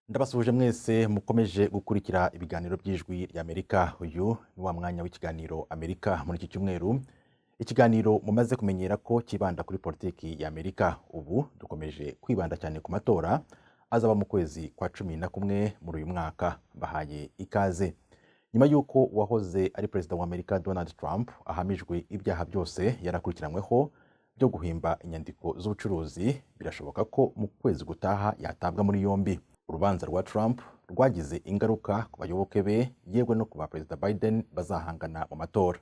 Ndabasuhuje mwese mukomeje gukurikira ibiganiro by'Ijwi ry'Amerika. Uyu ni wa mwanya w'ikiganiro Amerika muri iki cyumweru, ikiganiro mumaze kumenyera ko kibanda kuri politiki y'Amerika. Ubu dukomeje kwibanda cyane ku matora azaba mu kwezi kwa 11 muri uyu mwaka. Bahaye ikaze. Nyuma y'uko uwahoze ari perezida wa Amerika Donald Trump ahamijwe ibyaha byose yarakurikiranyweho byo guhimba inyandiko z'ubucuruzi, birashoboka ko mu kwezi gutaha yatabwa muri yombi. Urubanza rwa Trump rwagize ingaruka ku bayoboke be, yewe no ku ba Perezida Biden bazahangana mu matora.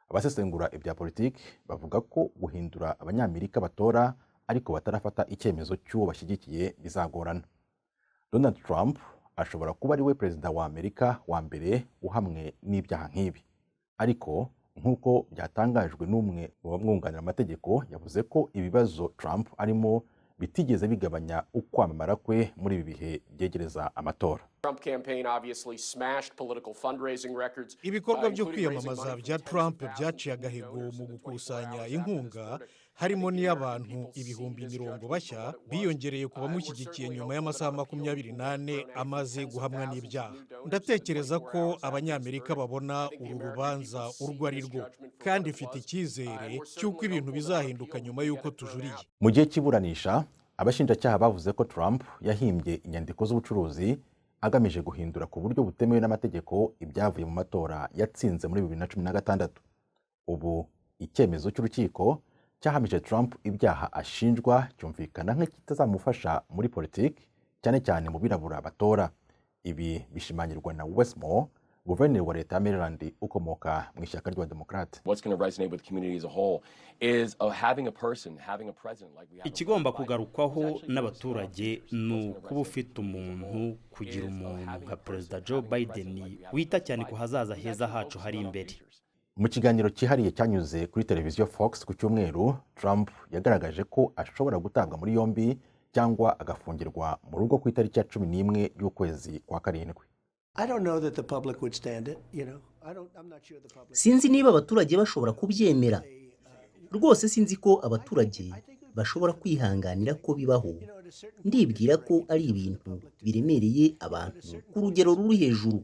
Abasesengura ibya politiki bavuga ko guhindura Abanyamerika batora ariko batarafata icyemezo cy'uwo bashyigikiye bizagorana. Donald Trump ashobora kuba ari we perezida wa Amerika wa mbere uhamwe n'ibyaha nk'ibi, ariko nk'uko byatangajwe n'umwe mu bamwunganira amategeko, yavuze ko ibibazo Trump arimo bitigeze bigabanya ukwamamara kwe muri ibi bihe byegereza amatora. Ibikorwa byo kwiyamamaza bya Trump byaciye agahigo mu gukusanya inkunga, harimo n'iy'abantu 50,000 bashya biyongereye ku bamushyigikiye nyuma y'amasaha 24 amaze guhamwa n'ibyaha. Ndatekereza ko Abanyamerika babona uru rubanza urwo ari rwo, kandi mfite icyizere cy'uko ibintu bizahinduka nyuma y'uko tujuriye. Mu gihe cy'iburanisha, abashinjacyaha bavuze ko Trump yahimbye inyandiko z'ubucuruzi agamije guhindura ku buryo butemewe n'amategeko ibyavuye mu matora yatsinze muri 2016. Ubu icyemezo cy'urukiko cyahamije Trump ibyaha ashinjwa cyumvikana nk'ikitazamufasha muri politiki, cyane cyane mu birabura batora. Ibi bishimangirwa na Wes Moore, guverineri wa leta ya Maryland ukomoka mu ishyaka ry'Abademokarate. What's going to resonate with the community as a whole is having a person, having a president like we have. Ikigomba kugarukwaho n'abaturage ni ukuba ufite umuntu, kugira umuntu nka Perezida Joe Biden wita cyane ku hazaza heza hacu hari imbere. Mu kiganiro cyihariye cyanyuze kuri televiziyo Fox ku cyumweru, Trump yagaragaje ko ashobora gutabwa muri yombi cyangwa agafungirwa mu rugo ku itariki ya 11 y'ukwezi kwa karindwi. I don't know that the public would stand it. I don't, I'm not sure the public. Sinzi niba abaturage bashobora kubyemera rwose. Sinzi ko abaturage bashobora kwihanganira ko bibaho. Ndibwira ko ari ibintu biremereye abantu ku rugero ruri hejuru.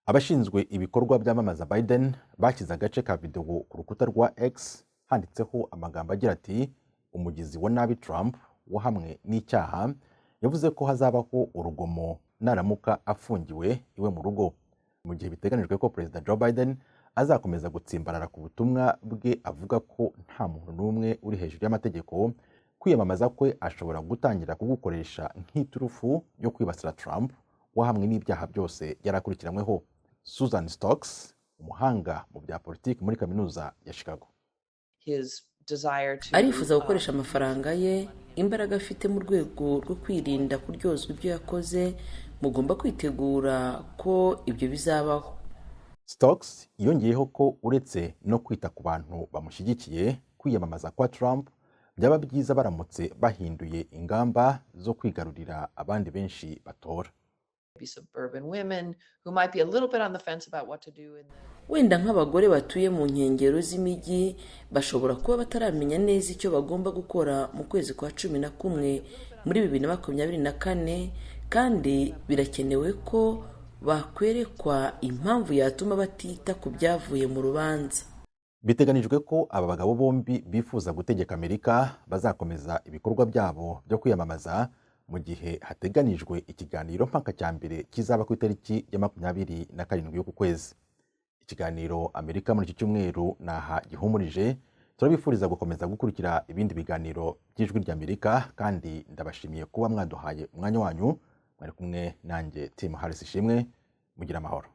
Abashinzwe ibikorwa byamamaza Biden bashyize agace ka videwo ku rukuta rwa X handitseho amagambo agira ati: "Umugizi wa nabi Trump wahamwe n'icyaha yavuze ko hazabaho urugomo naramuka afungiwe iwe mu rugo." Mu gihe biteganijwe ko Perezida Joe Biden azakomeza gutsimbarara ku butumwa bwe avuga ko nta muntu n'umwe uri hejuru y'amategeko, kwiyamamaza kwe ashobora gutangira kugukoresha nk'iturufu yo kwibasira Trump wahamwe n'ibyaha byose yarakurikiranyweho. Susan Stokes, umuhanga mu bya politiki muri Kaminuza ya Chicago. Arifuza gukoresha amafaranga ye, imbaraga afite mu rwego rwo kwirinda kuryozwa ibyo yakoze. Mugomba kwitegura ko ibyo bizabaho. Stokes yongeyeho ko uretse no kwita ku bantu bamushyigikiye, kwiyamamaza kwa Trump byaba byiza baramutse bahinduye ingamba zo kwigarurira abandi benshi batora. Suburban women who might be a little bit on the fence about what to do in the Wenda nk'abagore batuye mu nkengero z'imijyi bashobora kuba bataramenya neza icyo bagomba gukora mu kwezi kwa 11 muri 2024, kandi birakenewe ko bakwerekwa impamvu yatuma batita ku byavuye mu rubanza. Biteganijwe ko aba bagabo bombi bifuza gutegeka Amerika bazakomeza ibikorwa byabo byo kwiyamamaza mu gihe hateganijwe ikiganiro mpaka cya mbere kizaba ku itariki ya 27 y'uku kwezi. Ikiganiro Amerika muri iki cyumweru naha gihumurije. Turabifuriza gukomeza gukurikira ibindi biganiro by'Ijwi ry'Amerika, kandi ndabashimiye kuba mwaduhaye umwanya wanyu. Mwari kumwe nanjye Tim Harris Ishimwe. Mugira amahoro.